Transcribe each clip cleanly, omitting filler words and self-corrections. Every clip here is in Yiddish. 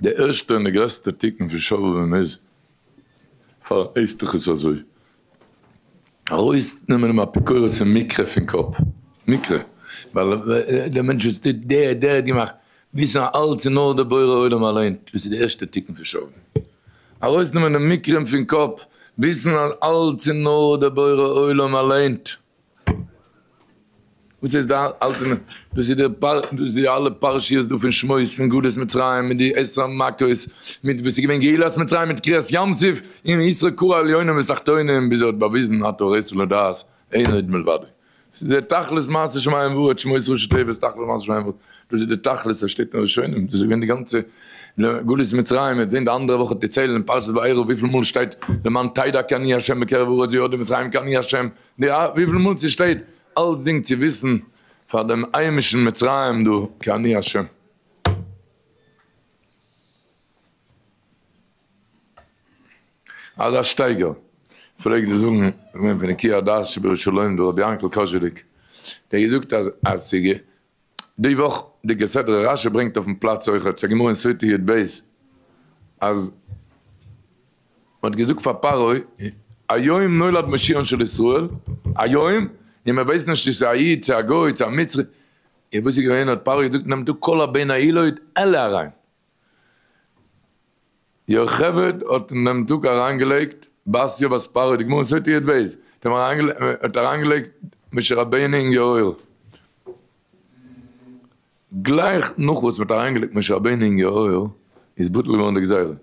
די ערשטע און די גרעסטע תיקון פון שובבים איז, פאר הייסט דאך עס אזוי, ארויסנעמען דעם אפיקורס און מקרה פון קאפ, מקרה, ווייל דער מענטש וואס טוט דער דער האט געמאכט, וויסן אז אלץ איז נאר דער בורא עולם אליין, דאס איז די ערשטע תיקון פון שובבים, ארויסנעמען דעם מקרים פון קאפ, וויסן אז אלץ איז נאר דער בורא עולם אליין. וואס איז די אלטע דאס איז די פאר דאס איז די אלע פרשיות דא פון שמות פון גלות מצרים מיט די עשר מכות מיט וואס איז געווען גאולת מצרים מיט קריעת ים סוף און יתרו כרע עליונים ותחתונים ביז ער האט באוויזן אתה הראת לדעת אין עוד מלבדו דאס איז די תכלית מעשה שמים וארץ שמות ראשי תיבות תכלית מעשה שמים וארץ דאס איז די תכלית וואס שטייט אין ראשונים דאס איז געווען די גאנצע גלות מצרים מ'וועט זען די אנדערע וואך די ציילן אין פרשת וארא וויפיל מאל שטייט למען תדע כי אני ה' בקרב הארץ וידעו מצרים כי אני ה' די וויפיל מאל ס'שטייט אלצדינג צו וויסן פאר דעם היימישן מצרים דא כי אני ה'. אזא שטייגער פלעגט דא זאגן געווען פון נקיי הדעת שבירושלים דא רבי יענקל קאזשעליק דער געזאגט אז אז ס'גע די וואך די סדרה רשי ברענגט אויפן פלאץ אויכעט ס'א גמרא אין סוטה י ב אז מ'האט געזאגט פאר פרעה היום נולד מושיען של ישראל היום און מ'ווייסט נישט צו ס'איז א איד צו א גוי צו א מצרי און וואס איז געווען האט פרעה געזאגט נעמט דא כל הבן הילוד אלע אריין יוכבד האט אין דעם טאג אריינגעלייגט בתיה בת פרעה, די גמרא אין סוטה י ב, האט אריינגעלייגט משה רבינו אין יאור, גלייך נאך וואס מען האט אריינגעלייגט משה רבינו אין יאור איז בטל געווארן די גזירה,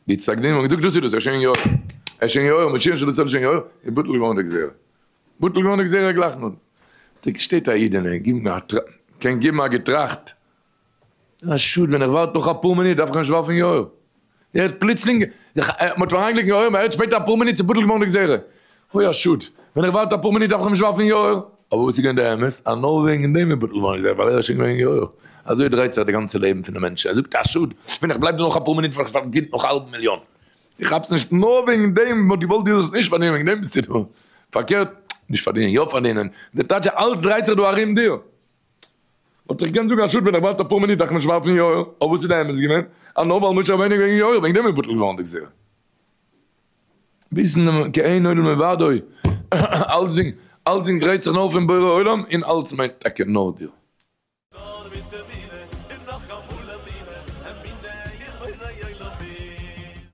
די צדדים האבן געזאגט דאס איז דאס, ער איז שוין אין יאור, ער איז שוין אין יאור, משיח של ישראל איז שוין אין יאור, איז בטל געווארן די גזירה, בטל געווארן די גזירה גלייך נאך, שטייט א אידענע, קען גיבן א געטראכט. א שאד ווען איך ווארט נאך אפאר מינוט דארף איך נישט ווארפן יאיר. ער האט פלוצלינג, מען האט אים אריינגעלייגט אין יאיר, מען הערט שפעטער אפאר מינוט ס'איז בטל געווארן די גזירה. אוי א שאד, ווען איך ווארט אפאר מינוט דארף איך נישט ווארפן יאיר. אבער וואס איז געווען די אמת? אז נאר וועגן דעם איז בטל געווארן די גזירה ווייל ער איז שוין געווען אין יאיר. אזוי דרייט זיך די גאנצע לעבן פון די מענטשן. ער זאגט א שאד, ווען איך בלייב דא נאך אפאר מינוט וואלט איך פארדינט נאך האלב מיליאן. דו כאפסט נישט, נאר וועגן דעם מ'האט געוואלט דו זאלסט נישט פארדינען וועגן דעם ביסטו דא. פארקערט, נישט פארדינען יא פארדינען, די טייטש אז אלץ דרייט זיך דא ארום דיר. וואלט איך געקענט זאגן א שאד ווען איך ווארט אפאר מינוט דארף איך נישט ווארפן יאיר, אבער וואס איז די אמת געווען? אז נאר ווייל משה רבינו איז געווען אין יאיר וועגן דעם איז בטל געווארן די גזירה. וויסן דעם כי אין עוד מלבדו, אלצדינג אלצדינג דרייט זיך נאר פון בורא עולם און אלץ מיינט טאקע נאר דיר.